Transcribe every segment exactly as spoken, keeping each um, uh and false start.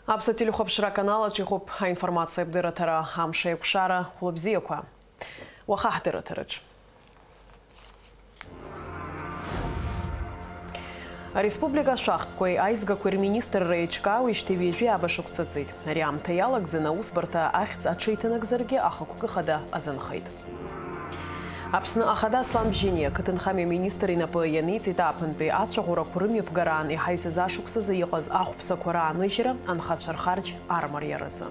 Аԥсуа телехәаԥшра аканал аҿы иҟоуп аинформациатә дырраҭара Амш аиқәшара. Хәлыбзиақәа. Уаха ҳдырраҭараҿ. Ареспублика ашәахтәқәеи аизгақәеи рминистрра еиҿкаауеижьҭеи ҩажәи ааба шықәса ҵит. Ари аамҭа иалагӡаны аусбарҭа ахьӡ аҽеиҭанакзаргьы ахықәкы хада азынхеит. Аԥсны Ахада Аслан Бжьаниа ақыҭанхамҩа аминистр инапы ианиҵеит ааԥынтәи ацәаӷәарақәа рымҩаԥгараан иҳаҩсыз ашықәсазы иҟаз ахәԥсақәа рааныжьра анхацәа рхарџь армариаразы.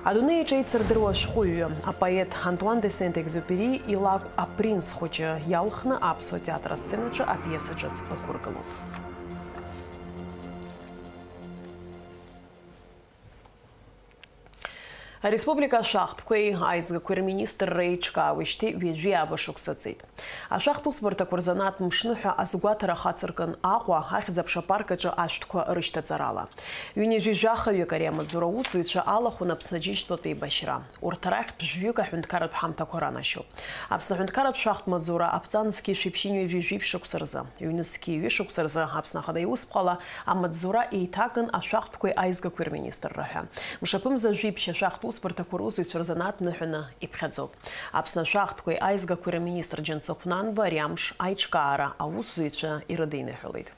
Адунеи аҿы еицырдыруа ашәҟәыҩҩы, апоет Антуан де Сент-Екзиупери илакә Апринц хәыҷы иалхны аԥсуа театр асценаҿы апиеса ҿыц ықәыргылоуп. Ареспублика ашәахтәқәеи аизгақәеи рминистрра еиҿкаауеижьҭеи ҩажәи ааба шықәса ҵит. Ашәахтә усбарҭақәа рзанааҭ мшныҳәа азгәаҭара ахацыркын Аҟәа ахьӡ-аԥша апарк аҿы ашәҭқәа рышьҭаҵарала. Ҩынҩажәи жәахаҩык ари амаҵзура аусзуҩцәа алахәын Аԥсны аџьынџьтәылатә еибашьра. Урҭ арахьтә жәҩык аҳәынҭқарратә ҳамҭақәа ранашьоуп. Аԥсны аҳәынҭқарратә шәахтә маҵзура аԥҵан зқьи шәиԥшьынҩажәи жәиԥшь шықәса рзы, ҩнызқьи ҩышықәса рзы Аԥсны Ахада Иусԥҟала амаҵзура еиҭагын ашәахтәқәеи аизгақәеи рминистрра ҳәа. Мшаԥымза жәиԥшь ашәахтә усбарҭақәа русзуҩцәа рзанааҭ ныҳәаны иԥхьаӡоуп. Аԥсны ашәахтәқәеи аизгақәеи рминистр Џьансыхә Нанба ари амш аиҿкаара аусзуҩцәа ирыдиныҳәалеит.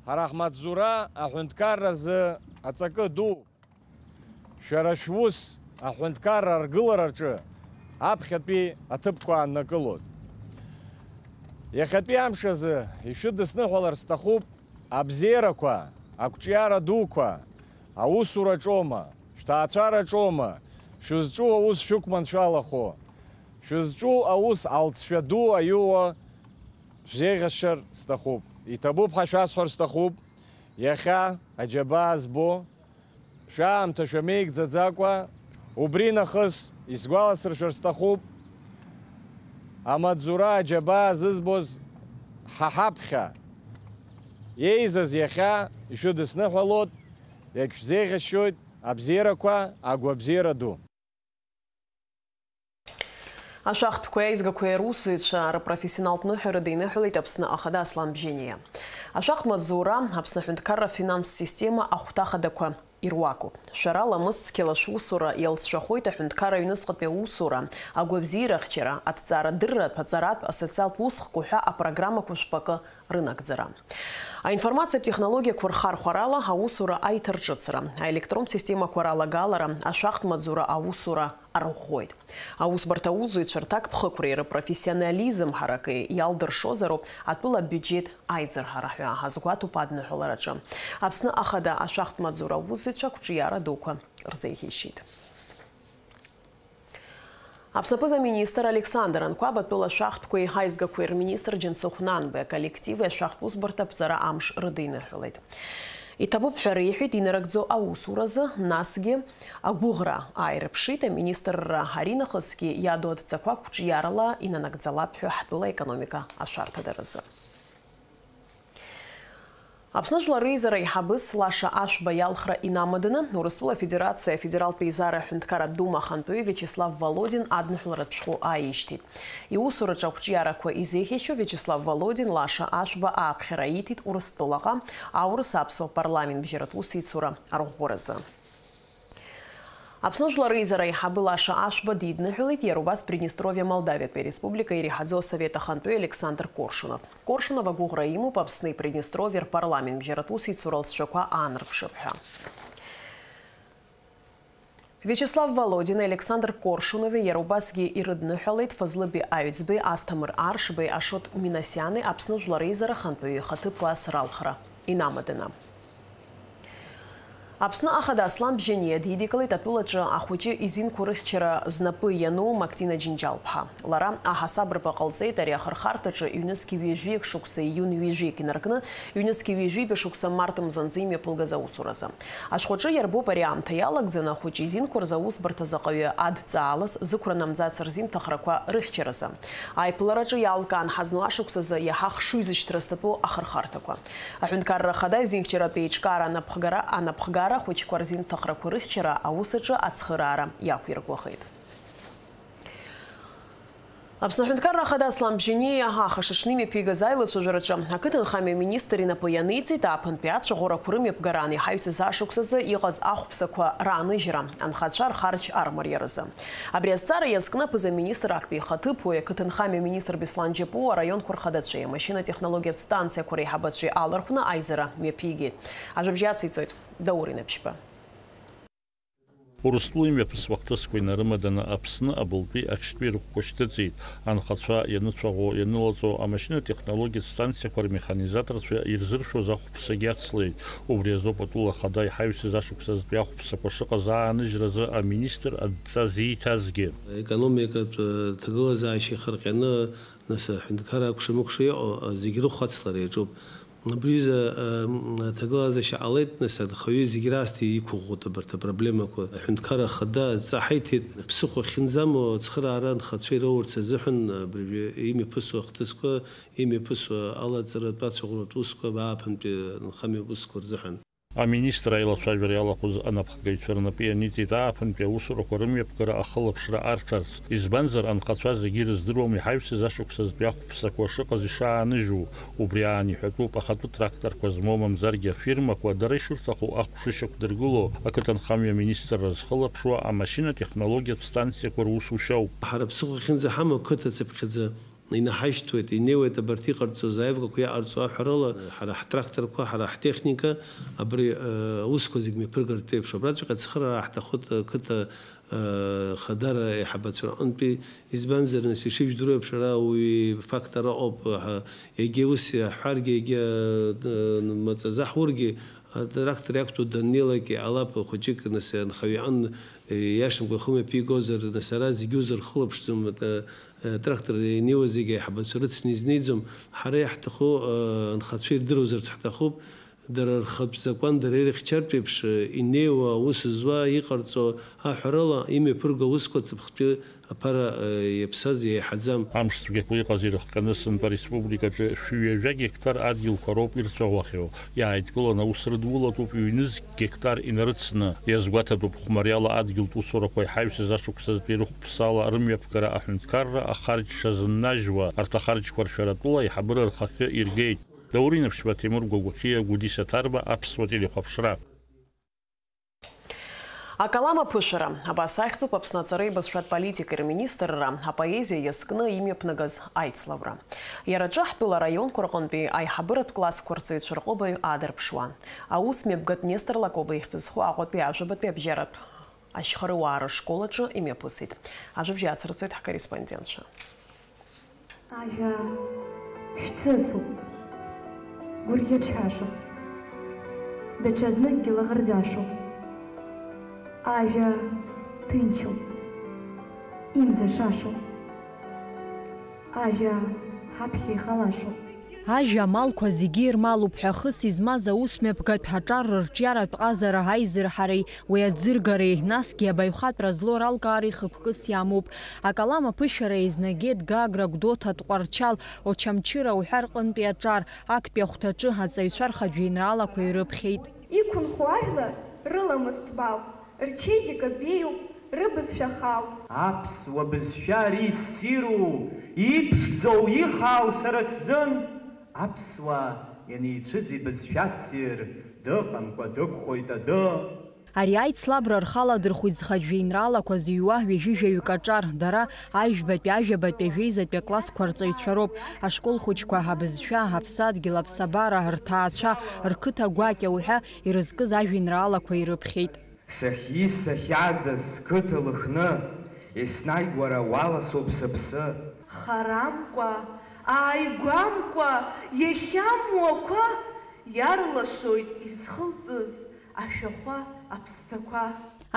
Ҳара ҳмаҵзура аҳәынҭқарразы аҵакы ду. Шәара шәус аҳәынҭқарра аргылараҿы аԥхьатәи аҭыԥқәа ааннакылоит. Иахьатәи амш азы ишәыдысныҳәалар сҭахуп абзиарақәа, ақәҿиара дуқәа, аусураҿоума, шәҭаацәараҿоума, шәызҿу аус шәықәманшәалахо, шәызҿу аус алҵшәа ду аиуа шәзеиӷьасшьар сҭахуп. Иҭабуп ҳәа шәасҳәар сҭахуп. Иахьа аџьабаа збо, шәаамҭа шәамеигӡаӡакәа, убри нахыс исгәаласыршәар сҭахуп, амаҵзура аџьабаа зызбоз ҳа ҳаԥхьа еизаз иахьа ишәыдысныҳәалоит, иагьшәзеиӷьасшьоит абзиарақәа, агәабзиара ду. Ашәахтәқәеи аизгақәеи русзуҩцәа рпрофессионалтә ныҳәа рыдиныҳәалеит Аԥсны Ахада Аслан Бжьаниа. Ашәахтә маҵзура Аԥсны аҳәынҭқарра афинанстә система ахәҭа хадақәа ируакуп. Шәара ламыс цқьала шәусура иалҵшәахоит аҳәынҭқарра аҩныҵҟатәи аусура, агәабзиарахьчара, аҭҵаарадырратә, аҵаратә, асоциалтә усхк уҳәа апрограммақәа шәпакы рынагӡара. Аинформациатә технологиақәа рхархәарала аусура аиҭарҿыцра, аелектронтә системақәа ралагалара, ашәахтә маҵзура аусура арӷәӷәоит. Аусбарҭа аусзуҩцәа рҭакԥхықәреи рпрофессионализм ҳараки иалдыршозароуп атәыла абиуџьеҭ аизырҳара ҳәа азгәаҭоуп адныҳәалараҿы. Аԥсны Ахада ашәахтә маҵзура аусзуҩцәа ақәҿиара дуқәа рзеиӷьеишьеит. Аԥсны аԥыза-министр Александр Анқәаб атәыла ашәахтәқәеи аизгақәеи рминистр Џьансыхә Нанбеи аколлективи ашәахтә усбарҭа аԥҵара амш рыдиныҳәалеит. Иҭабуп ҳәа реиҳәеит инарыгӡо аусуразы, насгьы агәыӷра ааирыԥшит аминистрра аринахысгьы иаду адҵақәа қәҿиарала инанагӡалап ҳәа ҳтәыла аекономика ашәарҭадаразы. Аԥсны Жәлар Реизара аиҳабыс Лаша Ашәба иалхра инамаданы, Урыстәыла Афедерациа Афедералтә Еизара Аҳәынҭқарратә Дума ахантәаҩы Виачеслав Володин адныҳәаларатә шәҟәы ааишьҭит. Иусураҿы ақәҿиарақәа изеиӷьашьо Виачеслав Володин Лаша Ашәба ааԥхьара ииҭеит Урыстәылаҟа аурыс-аԥсуа парламент бжьаратә усеицура арӷәӷәаразы. Аԥсны Жәлар Реизара аиҳабы Лаша Ашәба дидныҳәалеит иара убас Приднестровиа Молдавиатәи Ареспублика иреиҳаӡоу асовет ахантәаҩы Александр Коршунов. Коршунов агәыӷра имоуп Аԥсни Приднестровиа рпарламент бжьаратә усеицура алҵшәақәа аанарԥшып ҳәа. Виачеслав Володин, Александр Коршунови иара убасгьы ирыдныҳәалеит Фазлыби Аҩӡбеи, Асҭамыр Аршбеи, Ашот Минасиани Аԥсны Жәлар Реизара ахантәаҩы ихаҭыԥуаас ралхра инамаданы. Аԥсны Ахада Аслан Бжьаниа дидикылеит атәылаҿы ахәыҷы изинқәа рыхьчара знапы иану Мактина Џьынџьал-ԥҳа. Лара аҳасабрақәа ҟалҵеит ари ахырхарҭаҿы ҩнызқь ҩажәиак шықәса июнь ҩажәиак инаркны, ҩнызқь ҩажәи жәаба шықәса март мзанӡа имҩаԥылгаз аусуразы. Ашәҟәаҿы иарбоуп ари аамҭа иалагӡаны ахәыҷы изинқәа рзы аусбарҭа заҟаҩы адҵаалаз, зықәра намӡац рзинҭыхрақәа рыхьчаразы. Аиԥылараҿы иалкаан ҳазну ашықәсазы иаҳа хшыҩзышьҭра зҭатәу ахырхарҭақәа. Аҳәынҭқарра Ахада изинхьчаратә еиҿкаара анапхгара, анапхгара ахәыҷқәа рзинҭыхрақәа рыхьчара аус аҿы ацхыраара иақәиргәыӷит. Аԥсны Аҳәынҭқарра Ахада Аслан Бжьаниа аха шаҽны имҩаԥигаз аилацәажәараҿы ақыҭанхамҩа министр инапы ианиҵеит ааԥынтәи ацәаӷәарақәа рымҩаԥгара ани ҳаҩсыз ашықәсазы иҟаз ахәԥсақәа рааныжьра, анхацәа рхарџь армариаразы. Абри азҵаара иазкны аԥыза-министр актәи ихаҭыԥуаҩ, ақыҭанхамҩа министр Беслан Џьапуа, араионқәа рхадацәеи амашьына-технологиатә станциақәа реиҳабацәеи алархәны аизара мҩаԥигеит. Ажәабжь ациҵоит Даур Инаԥшьба. Урыстәыла имҩаԥысуа ахҭысқәа инарымаданы Аԥсны абылтәи ахьшьтәи рыхәқәа шьҭыҵит. Анхацәа ианыцәаӷәо, ианылаҵо, амашьына-технологиатә станциақәа рмеханизаторцәа ирзыршәоз ахәԥсагьы ацлеит. Убри азоуп атәыла ахада иҳаҩсыз ашықәсазтәи ахәԥсақәа шыҟаз ааныжьразы аминистр адҵа зиҭазгьы. Аекономикатә, э, ҭагылазаашьа ихырҟьаны, нас, аҳәынҭқарра акәша-мыкәша иҟоу, э, зегь рыхәхәацлара иаҿуп. Абри аҩыза, э, м, аҭагылазаашьа ҟалеит, нас, анхаҩы зегь раасҭа иқәыӷәӷәоит абарҭ апроблемақәа. Аҳәынҭқарра ахада адҵа ҳаиҭеит, ԥсыхәа ахьынӡамоу ацхыраара анхацәа ироурц азыҳәан, абыржәы имҩаԥысуа ахҭысқәа, имҩаԥысуа алаҵаратә ацәаӷәаратә усқәа, ааԥынтәи анхамҩатә усқәа рзыҳәан. Аминистр аилацәажәара иалахәыз анапхгаҩцәа рнапы ианиҵеит ааԥынтәи аусурақәа рымҩаԥгара ахылаԥшра арҭарц. Избанзар, анхацәа зегьы ирыздыруам иҳаҩсыз ашықәсазтәи ахәԥсақәа шыҟаз ишааныжьу. Убри аан иҳәатәуп ахатәы тракторқәа змоу, мамзаргьы афирмақәа, дара ишырҭаху ахә шышьақәдыргыло, ақыҭанхамҩа министрра зхылаԥшуа амашьына-технологиатә станциақәа русушьа ауп. Ҳара ԥсыхәа ахьынӡаҳамоу қыҭа цыԥхьаӡа инаҳашьҭуеит, инеиуеит абарҭ иҟарҵо, заявкақәа иаҟарҵо аҳәарала, ҳара ҳтракторқәа, ҳара ҳтехника абри, э, аусқәа зегь мҩаԥыргартә еиԥш, абраҵәҟьа ацхыраара ҳҭахуп, э, қыҭа, э, хадара аиҳабацәа рҟынтәи, избанзар, нас, ишыжәдыруа еиԥш, ара уи фактор ыҟоуп, ҳа, егьа ус иаҳҳәаргьы, егьа, э, маҵзаҳургьы, атрактор иақәтәоу даннеилак иҟалап, хәыҷык, нас, анхаҩы иҟны, э, иашамкәа ихы мҩаԥигозар, нас, ара зегьы узырхылаԥшӡом, э, Трактор инеиуа зегьы аиҳабацәа рыцны изнеиӡом. Ҳара иаҳҭаху, э, анхацәа ирдыруазарц ҳҭахуп. Дара рхатә закәан, дара ирыхьчартә еиԥш, э, инеиуа, аус зуа, иҟарҵо аҳәарала, имҩаԥырго аусқәа ҵыԥхтәи аԥара, э, иаԥсаз иаиҳаӡам. Амш цәгьақәа иҟаз ирыхҟьаны сынтәа ареспубликаҿы шәи ҩажәа гектар адгьылқәа роуп ирцәаӷәахьоу. Иааидкыланы аус рыдулатәуп ҩнызқь гектар инарыцны. Иазгәаҭатәуп, хәмариала адгьылтә усурақәа иҳаҩсыз ашықәсазтәи рыхәԥсала рымҩаԥгара аҳәынҭқарра ахарџь шазыннажьуа. Арҭ ахарџьқәа ршәаратәыла аиҳабыра рхахьы иргеит. Даур Инаԥшьба, Ҭемыр Гәагәахьиа, Гәдиса Ҭарба, Аԥсуа телехәаԥшра. Акалам аԥышәара. Абас ахьӡуп Аԥсны аҵареи абызшәатә политикеи рминистрра апоезиа иазкны имҩаԥнагаз аицлабра. Иара аҿы ҳтәыла араионқәа рҟынтәи аиҳабыратә классқәа рҵаҩцәа рҟыбаҩ аадырԥшуан. Аус мҩаԥгатә Нестор Лакоба ихьӡ зху Аҟәатәи ажәабатәи абжьаратә ашьхарыуаа рышкол аҿы имҩаԥысит. Ажәабжь ацырҵоит ҳкорреспондентцәа. Ажәа шәҵысуп, гәырӷьаҿҳәашоуп, даҽазныкгьы лаӷырӡашоуп. Ажәа ҭынчуп, имӡашашоуп. Ажәа ҳаԥхьа ихалашоуп. Ажәа амалқәа зегьы ирмалуп ҳәа хыс измаз аусмҩаԥгатә аҿар рырҿиаратә ҟазара аизырҳареи уи аӡыргареи, насгьы абаҩхатәра злоу ралкаареи хықәкыс иамоуп. Акалам аԥышәара еизнагеит Гагра, Гәдоуҭа, Тҟәарчал, Очамчыра уҳәа рҟынтәи аҿар, актәи ахәҭаҿы аҵаҩцәа рхатә жәеинраалақәа ирыԥхьеит. Иқәынхо ажәлар рыламыс ҭбаауп, рчеиџьыка беиоуп, рыбызшәа хаауп. Аԥсуа бызшәа ари ссиру, иԥшӡоу, ихаау сара сзын, аԥсуаа ианеицәыӡ ибызшәа ссир, дыҟамкәа дықәхоит адәы. Ари аицлабра рхы аладырхәит зхатә жәеинраалақәа зыҩуа ҩажәи жәаҩык аҿар, дара, ажәбатәи, ажәабатәи, ажәеизатәи аклассқәа рҵаҩцәа роуп. Ашкол хәыҷқәа, абызшәа, аԥсадгьыл, аԥсабара, рҭаацәа, рқыҭа гәакьа уҳәа ирызкыз ажәеинраалақәа ирыԥхьеит. Сахьиз сахьааӡаз сқыҭа Лыхны, еснагь уара уаласоуп сыԥсы. Харамкәа, ааигәамкәа, иахьамуақәа иарлашоит изхылҵыз ашәахәа, аԥсҭақәа.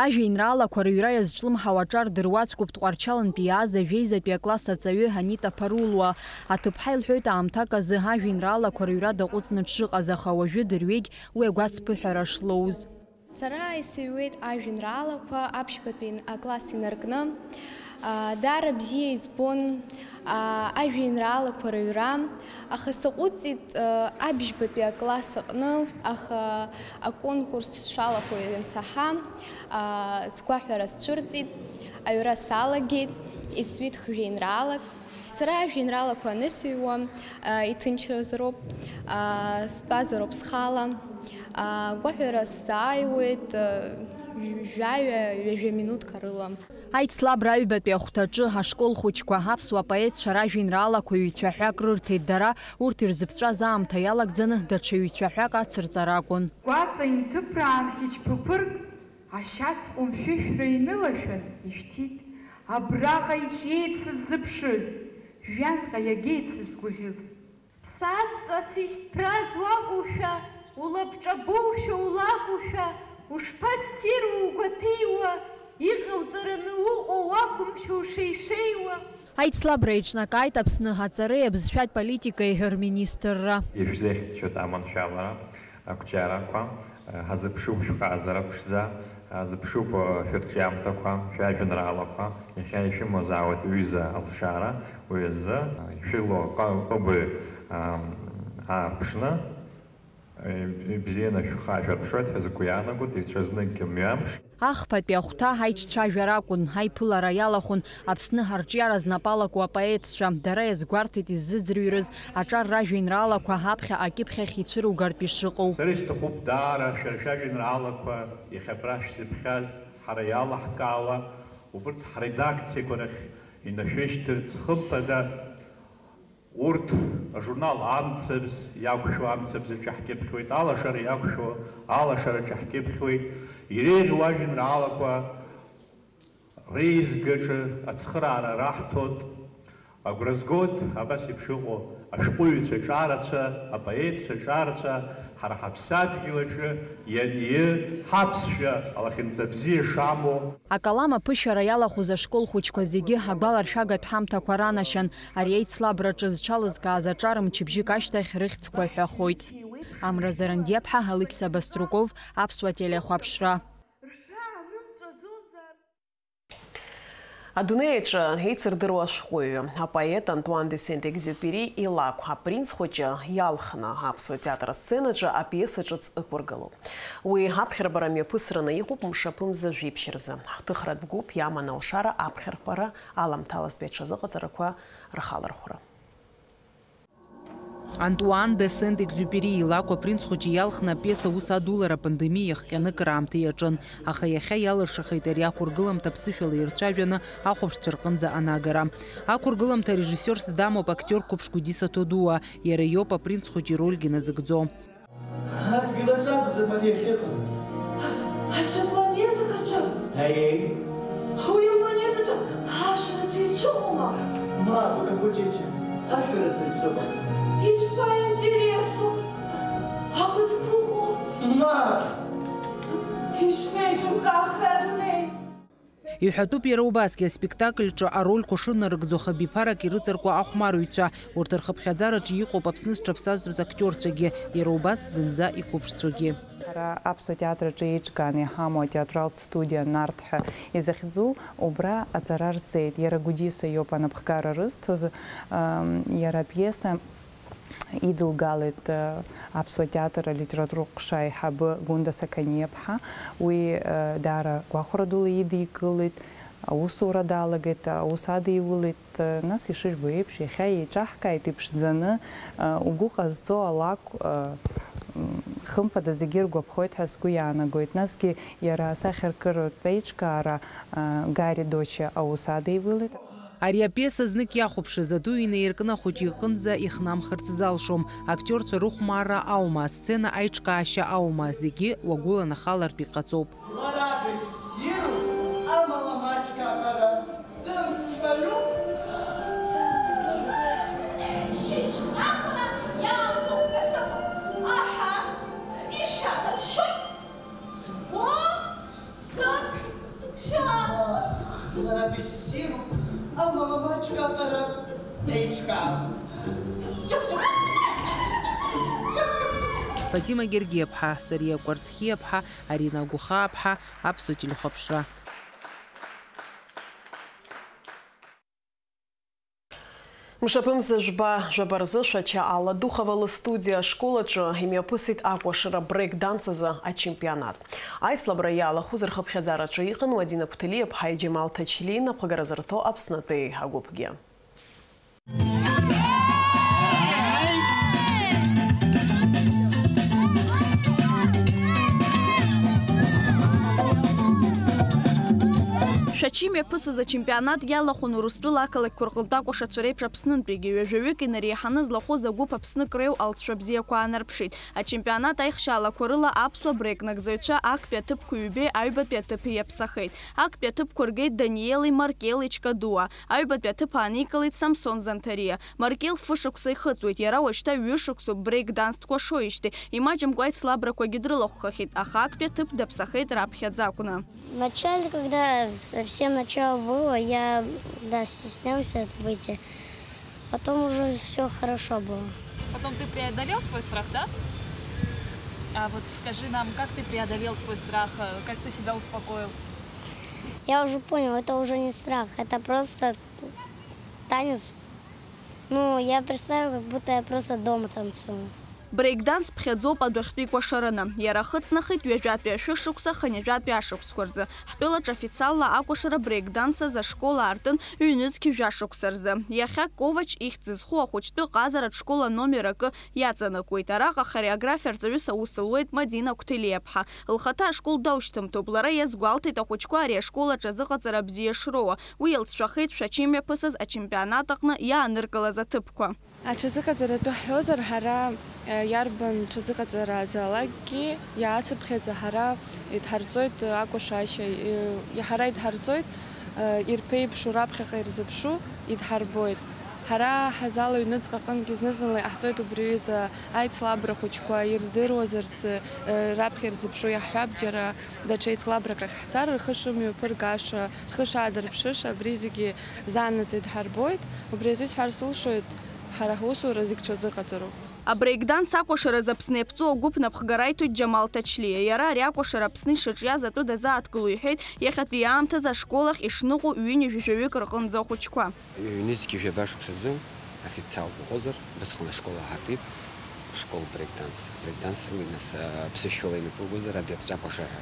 Ажәеинраалақәа рыҩра иазҿлымҳау аҿар дыруаӡәкуп Тҟәарчалнтәи иааз ажәеизатәи акласс аҵаҩы Анита Ԥарулуа. Аҭыԥҳа илҳәоит аамҭак азы ажәеинраалақәа рыҩра даҟәыҵны дшыҟаз, аха уажәы дырҩегь уи агәацԥыҳәара шлоуз. Сара исыҩуеит ажәеинраалақәа аԥшьбатәи акласс инаркны. Даара бзиа избон ажәеинраалақәа рыҩра, аха саҟәыҵит аԥшьбатәи акласс аҟны, аха аконкурс сшалахәу иансаҳа, сгәаҳәара сцәырҵит, аҩра салагеит, исҩит хжәеинраалак. Сара ажәеинраалақәа анысыҩуа, а, иҭынчразароуп, а, стәазароуп схала, а, гәаҳәара сзааиуеит, а, жәаҩа, ҩажәа минуҭқәа рыла. Аицлабра аҩбатәи ахәҭаҿы ашкол хәыҷқәа аԥсуа поетцәа ражәеинраалақәа ҩцәаҳәак рырҭеит дара, урҭ ирзыԥҵәаз аамҭа иалагӡаны даҽа ҩцәаҳәак ацырҵар акәын. Гәаҵа инҭыԥраан хьыҷ ԥыԥырк ашьац ҟәымшәышәра инылашәан ишәҭит. Абраҟа иҿиеит сыззыԥшыз, жәҩанҟа иагеит сызгәаӷьыз. Ԥсаатәҵас ишьҭԥрааз уакәушәа, улабҿабоушәа улакәушәа, ушԥассиру угәаҭеиуа, иҟауҵараны уҟоу уақәымшәо ушеишеиуа. Аицлабра еиҿнакааит Аԥсны аҵареи абызшәатә политикеи рминистрра. Ишәзеиӷьасшьоит аманшәалара, ақәҿиарақәа, ҳазыԥшуп шәҟазара ԥшӡа, ҳазыԥшуп шәырҿиамҭақәа, шәажәеинраалақәа, иахьа ишәымазаауеит ҩыза алшара, уи азы ишәылоу ҟы-, ҟыбаҩ, ам, аарԥшны, ибзианы шәхы аашәырԥшуеит ҳәа сгәы иаанагоит, ицәазныкгьы мҩамш. Ахԥатәи ахәҭа аиҿцәажәара акәын, аиԥылара иалахәын Аԥсны арҿиара знапы алаку апоетцәа. Дара иазгәарҭеит иззыӡырҩрыз аҿар ражәеинраалақәа аԥхьа акьыԥхьахь ицәыругартә ишыҟоу. Сара исҭахуп даара шәара шәажәеинраалақәа иахьа абра шәзыԥхьаз ҳара иалаҳкаауа, убырҭ ҳредакциақәа рахь инашәышьҭырц, хымԥада, урҭ ажурнал Амцабз иақәшәо, Амцабз аҿы ҳкьыԥхьуеит, Алашара иақәшәо, Алашара аҿы ҳкьыԥхьуеит, иреиӷьу ажәеинраалақәа реизгаҿы ацхыраара раҳҭоит. Агәра згоит абас еиԥш иҟоу ашәҟәыҩҩцәа ҿарацәа, апоетцәа ҿарацәа, ҳара ҳаԥсадгьыл аҿы ианиы, ҳаԥсшәа алахьынҵа бзиа шамоу. Акалам аԥышәара иалахәыз ашкол хәыҷқәа зегьы агәаларшәагатә ҳамҭақәа ранашьан, ари аицлабраҿы зҽалызкааз аҿар мчыбжьык ашьҭахь рыхьӡқәа ҳәахоит. Амра Зарандиаԥҳа, Алықьса Баструков, Аԥсуа телехәаԥшра. Адунеи аҿы еицырдыруа ашәҟәыҩҩы, апоет Антуан де Сент-Екзиупери илакә, апринц хәыҷы иалхны, аԥсуа театр асценаҿы апиеса ҿыц ықәыргылоуп. Уи аԥхьарбара мҩаԥысраны иҟоуп мшаԥымза жәиԥшь рзы. Ҳҭыхратә гәыԥ иаман алшара аԥхьарбара аламҭалазтәи аҽазыҟаҵарақәа рхалархәра. Антуан де Сент-Екзиупери илакә апринц хәыҷы иалхны апиеса аус адулара апандемиа иахҟьаны акыраамҭа иаҿын, аха иахьа иалыршахеит ари ақәыргыламҭа ԥсышәала ирцәажәаны ахәаԥшцәа рҟынӡа анагара. Ақәыргыламҭа арежиссиорс дамоуп актиор қәыԥш Гәдиса Ҭодуа, иара иоуп апринц хәыҷы ирольгьы назыгӡо. Адгьыл аҿы акәӡам ари ахьыҟалаз. Аҽа планетак аҿы? Аиеи. Уи апланетаҿы ашәарыцаҩцәа ыҟоума? Мап, гахәыҷыҷы, ашәарыцаҩцәа ыҟаӡам. Ишԥаинтересу! Агәыҭԥыҟәоу! Мап! Ишԥеиҿыбкаахеи адунеи! Иҳәатәуп иара убасгьы аспектакльҿы арольқәа шынарыгӡо хабиԥарак ирыҵаркуа ахәмарыҩцәа. Урҭ рхыԥхьаӡараҿы иҟоуп Аԥсны зҽаԥсазтәыз актиорцәагьы, иара убас зынӡа иқәыԥшцәагьы. Ҳара аԥсуа театр аҿы еиҿкааны иҳамоу атеатралтә студиа Нарҭ ҳәа изыхьӡу, убра аҵара рҵеит. Иара Гәдиса иоуп анапхгара рызҭоз, ам, иара апиеса идылгалеит, э, аԥсуа театр алитературатә ҟәша аиҳабы Гәында Сақаниаԥҳа. Уи, э, даара гәахәара дула идикылеит, аусура далагеит, аус адиулеит, э, нас ишыжәбо еиԥш, иахьа еиҿаҳкааит иԥшӡаны, э, угәы ҟазҵо алакә, э, м, хымԥада зегьы иргәаԥхоит ҳәа сгәы иаанагоит. Насгьы иара асахьаркыратә еиҿкаара, э, Гари Доча аус адиулеит. Ари апиеса знык иахәаԥшыз аду инаиркны ахәыҷы иҟынӡа ихнамхырц залшом. Актиорцәа рыхәмарра аума, асцена аиҿкаашьа аума, зегьы уагәыланахалартә иҟаҵоуп. Лара дыссируп, амала маҷк аҟара дымцҳәаҩуп. Шьыжьхьафала иаамҭоуп ҳәа сыҟоуп. Аҳа, ишәанасшьоит. Сгәы сыԥшәаст. Лара дыссируп, амала маҷк аҟара деиҿкаауп. Фатима Гергиаԥҳа, Сариа Кәарцхиаԥҳа, Арина Гәыхааԥҳа, Аԥсуа телехәаԥшра. Мшаԥымза жәба, жәаба рзы Шәача Алла Духова лыстудиа ашкол аҿы имҩаԥысит акәашара брейк-данс азы ачемпионат. Аицлабра иалахәыз рхыԥхьаӡараҿы иҟан Уадина Қәҭалиаԥҳаи Џьамал Ҭачлиеи напхгара зырҭо Аԥснытәи агәыԥгьы. Шәачи мҩаԥысыз ачемпионат иалахәын Урыстәыла ақалақьқәа рҟынтә акәашацәа реиԥш Аԥснынтәигьы. Ҩажәаҩык инареиҳаны злахәыз агәыԥ Аԥсны Креу алҵшәа бзиақәа аанарԥшит. Ачемпионат аихшьаалақәа рыла аԥсуа брейк-нагӡаҩцәа актәи аҭыԥқәа ҩбеи аҩбатәи аҭыԥи иаԥсахеит. Актәи аҭыԥқәа ргеит Даниели Маркели Чкадуа, аҩбатәи аҭыԥ ааникылеит Самсон Занҭариа. Маркел фышықәса ихыҵуеит, иара уажәшьҭа ҩышықәсоуп брейк-данс дкәашоижьҭеи, имаҷымкәа аицлабрақәагьы дрылахәхахьеит, аха актәи аҭыԥ даԥсахеит раԥхьаӡа акәны. Вначале, когда совсем начало было, я, да, стеснялся выйти. Потом уже всё хорошо было. Потом ты преодолел свой страх, да? А вот скажи нам, как ты преодолел свой страх, э, как ты себя успокоил? Я уже понял, это уже не страх, это просто танец. Ну, я представил, как будто я просто дома танцую. Брейк-данс ԥхьаӡоуп адәахьтәи кәашараны. Иара ахыҵнахит ҩажәатәи ашәышықәса, хынҩажәатәи ашықәсқәа рзы. Ҳтәылаҿ официалла акәашара брейк-данс азы ашкол аартын ҩнызқь жәашықәса рзы. Иахьа Ковач ихьӡ зху ахәыҷтәы ҟазаратә школ аномер акы иаҵанакуеит. Араҟа ахореографиа арҵаҩыс аус луеит Мадина Қәҭелиаԥҳа. Лхаҭа ашкол даушьҭымҭоуп. Лара иазгәалҭеит ахәыҷқәа ари ашкол аҿы азыҟаҵара бзиа шроуа. Уи иалҵшәахеит шәачи мҩаԥысыз ачемпионат аҟны иааныркылаз аҭыԥқәа. Аҽазыҟаҵара атәы ҳҳәозар, ҳара, э, иарбан ҽазыҟаҵара азаалакгьы иаацыԥхьаӡа ҳара идҳарҵоит, э, акәашашьа, э, ҳара идҳарҵоит, э, ирԥеиԥшу, раԥхьаҟа ирзыԥшу идҳарбоит. Ҳара ҳазал аҩныҵҟа аҟынгьы зны-зынла иҟаҳҵоит убри аҩыза аицлабра хәыҷқәа ирдыруазарц, э, раԥхьа ирзыԥшу иаҳҳәап, џьара даҽа еицлабрак ахь ҳцар, рхы шымҩаԥыргаша, рхы шаадырԥшыша, абри зегьы заанаҵ идҳарбоит. Убри азы исҳәар сылшоит, ҳара ҳусура зегь ҽазыҟаҵароуп. Абрейкданс акәашараз Аԥсны иаԥҵоу агәыԥ напхгара аиҭоит Џьамал Ҭачлиа. Иара ари акәашара Аԥсны ишаҿиаз атәы дазааҭгыло иҳәеит, иахьатәи аамҭазы ашкол ахь ишныҟәо ҩынҩажәаҩык рҟынӡа ахәыҷқәа. Ҩнызқьи жәаба шықәсазы официалтә уҟозар, убысҟан ашкол аҳартит, школ брейкданс. Брейкданс уи нас, а, ԥсышәала имҩаԥылгозар, абри аԥҵәакәашара.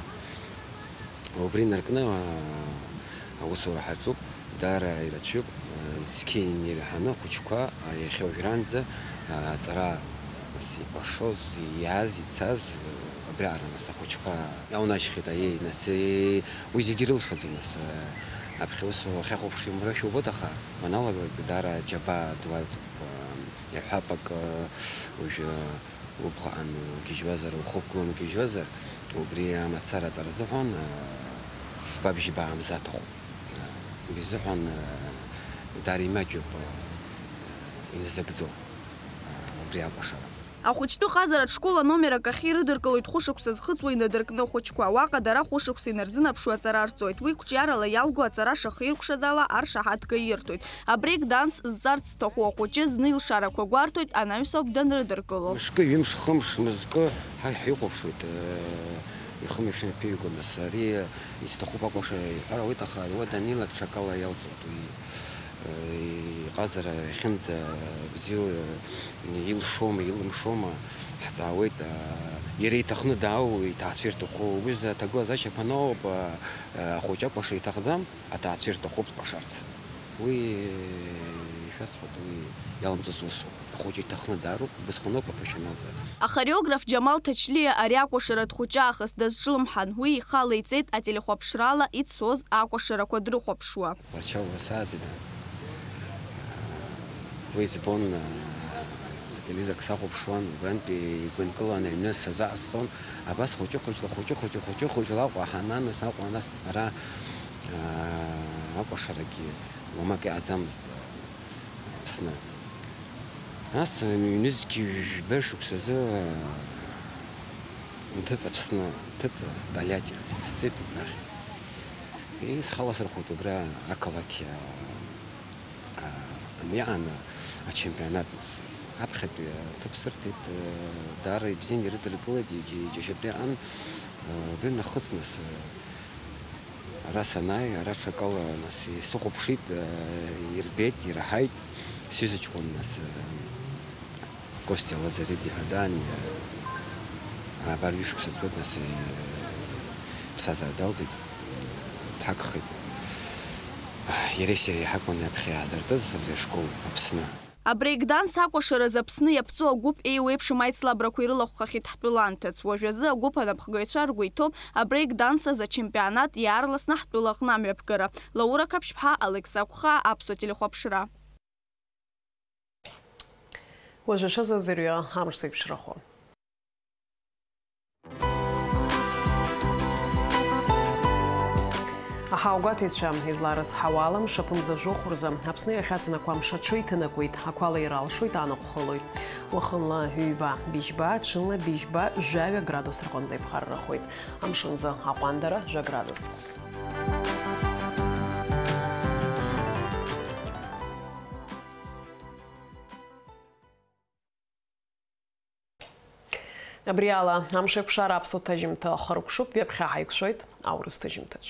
Убри инаркны, аа, аусура ҳаҿуп, даара ирацәоуп, аа, зқьи инеиҳаны ахәыҷқәа, аа, иахьа уажәраанӡа, аа, аҵара, нас, икәашоз, иааз, ицаз, аа, абриаҟара, нас, ахәыҷқәа иаунашьхьеит, аиеи, нас, еи, уи зегьы ирылшаӡом, нас, аа, аԥхьа ус уахьахәаԥшуа имрашәа убоит, аха уаналагалак даара џьабаа ду аҩҭоуп, аа, иаҳҳәап акы, уажәы, Убӷаҟан угьежьуазар, ухықәкыланы угьежьуазар, убри амацара аҵара азыҳәан, а, фба бжьба аамза аҭахуп. А, убри азыҳәан, а, даара имаҷуп, а, иназыгӡо, а, убри акәашара. Ахәыҷтәы ҟазаратә школ аномер акахь ирыдыркылоит хәышықәса зхыҵуа инадыркны ахәыҷқәа. Уаҟа дара хәышықәса инарзынаԥшуа аҵара рҵоит. Уи қәҿиарала иалго аҵара шахиркәшаз ала аршаҳаҭга ирҭоит. Абрейк данс зҵарц зҭаху ахәыҷы зны илшарақәа гәарҭоит, анаҩс ауп данрыдыркыло. Мышкы, ҩымш, хымш, мызкы ҳа-, ҳихәаԥшуеит, э, ихымҩаԥшын иаԥыҩго, нас, ари изҭахуп акәаша иҳәар ауеит, аха уа даннеилак ҽакала иалҵуеит уи, э, иҟазара иахьынӡа бзиоу, э, илшома, илымшома, ҳҵаауеит, э, иара иҭахны даау, иҭаацәа ирҭаху, уи зы аҭагылазаашьа ԥаноуп, э, э, ахәыҷы акәаша иҭахӡам. Аҭаацәа ирҭахуп дкәашарц. Уи, ишәасҳәоит, уи иалымҵыц усуп. Ахәыҷы иҭахны даароуп, убысҟаноуп аԥышәа аналҵа. Ахореограф Џьамал Ҭачлиа ари акәашара дхәыҷы аахыс дазҿлымҳан. Уи ихала иҵеит ателехәаԥшрала ицоз акәашарақәа дрыхәаԥшуа. Уарчал уасааӡеит. Уи збон, ателевизорк сахәаԥшуан, убрантәи игәынкыланы аҩны сазаҟасҵон. Абас хәыҷы-хәыҷла, хәыҷы-хәыҷы, хәыҷы-хәыҷла Аҟәа ҳананыс, Аҟәа нас ара, аа, акәашарагьы уамак иҟаӡамызт, аа, Аԥсны. Нас ҩнызқь ҩба шықәсазы, аа, нҭыҵ Аԥсны, нҭыҵ Тольятти сцеит убрахь. Исхаласырхәит убра ақалақь, аа, аа, иааны ачемпионат нас. Аԥхьатәи аҭыԥ сырҭеит, даара ибзианы ирыдыркылеит, иџь-, иџьашьатәи аан, убри нахыҵ нас, ара санааи, ара ҽакала нас исыхәаԥшит, ирбеит, ираҳаит, сҩыза ҷкәын нас, Костиа Лазариди ҳәа даани, абар ҩышықәса ҵуеит, нас, иԥсҭазаара далҵит, дҳагхеит. Иареи сареи ҳакәын ҩаԥхьа иаазыртыз абри ашкол Аԥсны. Абреикданс акәашараз Аԥсны иаԥҵоу агәыԥ еиуеиԥшым аицлабрақәа ирылахәхахьеит ҳтәыланҭац. Уажәазы агәыԥ анапхгаҩцәа ргәы иҭоуп абреикданс азы ачемпионат иаарласны ҳтәылаҟны амҩаԥгара. Лаура Қаԥшьԥҳа, Алекса Қәхаа, Аԥсуа телехәаԥшра. Уажәы шәазазырҩа амш зеиԥшрахо. Аҳауагәаҭеицәа, изларыцҳауа ала, мшаԥымза жәохә рзы Аԥсны иахьаҵанакуа амш аҽеиҭанакуеит, ақәа лаира алшоит, аанахәхылоит. Уахынла ҩба, быжьба, ҽынла быжьба, жәаҩа градус рҟынӡа иԥхаррахоит. Амшынзы аҟәандара, жәа градус. Абри ала, амш еиқәшара аԥсуа ҭыжьымҭа хыркәшоуп, ҩаԥхьа ҳаиқәшәоит аурыс ҭыжьымҭаҿ.